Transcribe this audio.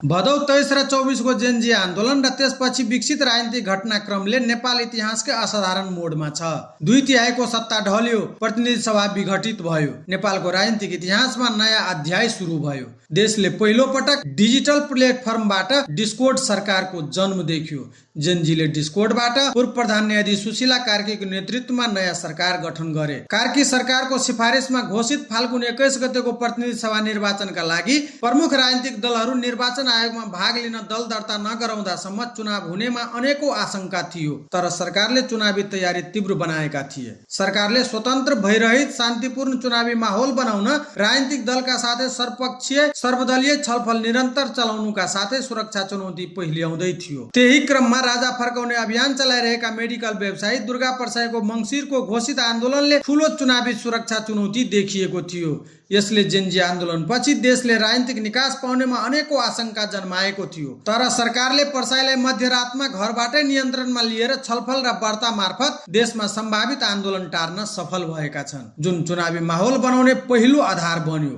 भदौ 23 र 24 को जेनजी आन्दोलन र त्यसपछि विकसित राजनीतिक घटनाक्रमले नेपाल इतिहासकै असाधारण मोडमा छ। 2/3 सत्ता ढल्यो, प्रतिनिधि सभा विघटित भयो, नेपालको राजनीतिक इतिहासमा नयाँ अध्याय सुरु भयो। देशले पहिलो पटक डिजिटल प्लेटफर्मबाट डिस्कोड सरकारको जन्म देख्यो। जेनजीले डिस्कोडबाट पूर्व प्रधान न्यायाधीश सुशीला कार्कीको नेतृत्वमा नयाँ सरकार गठन गरे। कार्की सरकारको सिफारिसमा घोषित फाल्गुन 21 गतेको प्रतिनिधि सभा निर्वाचनका लागि प्रमुख राजनीतिक दलहरू निर्वाचन आयोगमा भाग लिन दल दर्ता नगराउँदासम्म चुनाव हुनेमा अनेकौं आशंका थियो, तर सरकारले चुनावी तयारी तीव्र बनाएका थिए। सरकारले स्वतन्त्र भइरहित शान्तिपूर्ण चुनावी माहौल बनाउन राजनीतिक दलका साथै सर्वपक्षीय सर्वदलीय छलफल निरन्तर चलाउनुका साथै सुरक्षा चुनौती पहिल्याउँदै थियो। त्यही क्रममा राजा फर्काउने अभियान चलाइरहेका मेडिकल व्यवसायी दुर्गा परसाईको मङ्सिरको घोषित आन्दोलनले ठूलो चुनावी सुरक्षा चुनौती देखिएको थियो। यसले जेनजी आन्दोलनपछि देशले राजनीतिक निकास पाउनेमा अनेकौं आशंका जन्माएको थियो, तर सरकारले परसाईलाई मध्यरातमा घरबाटै नियन्त्रणमा लिएर छलफल र वार्ता मार्फत देशमा सम्भावित आन्दोलन टार्न सफल भएका छन्, जुन चुनावी माहौल बनाउने पहिलो आधार बन्यो।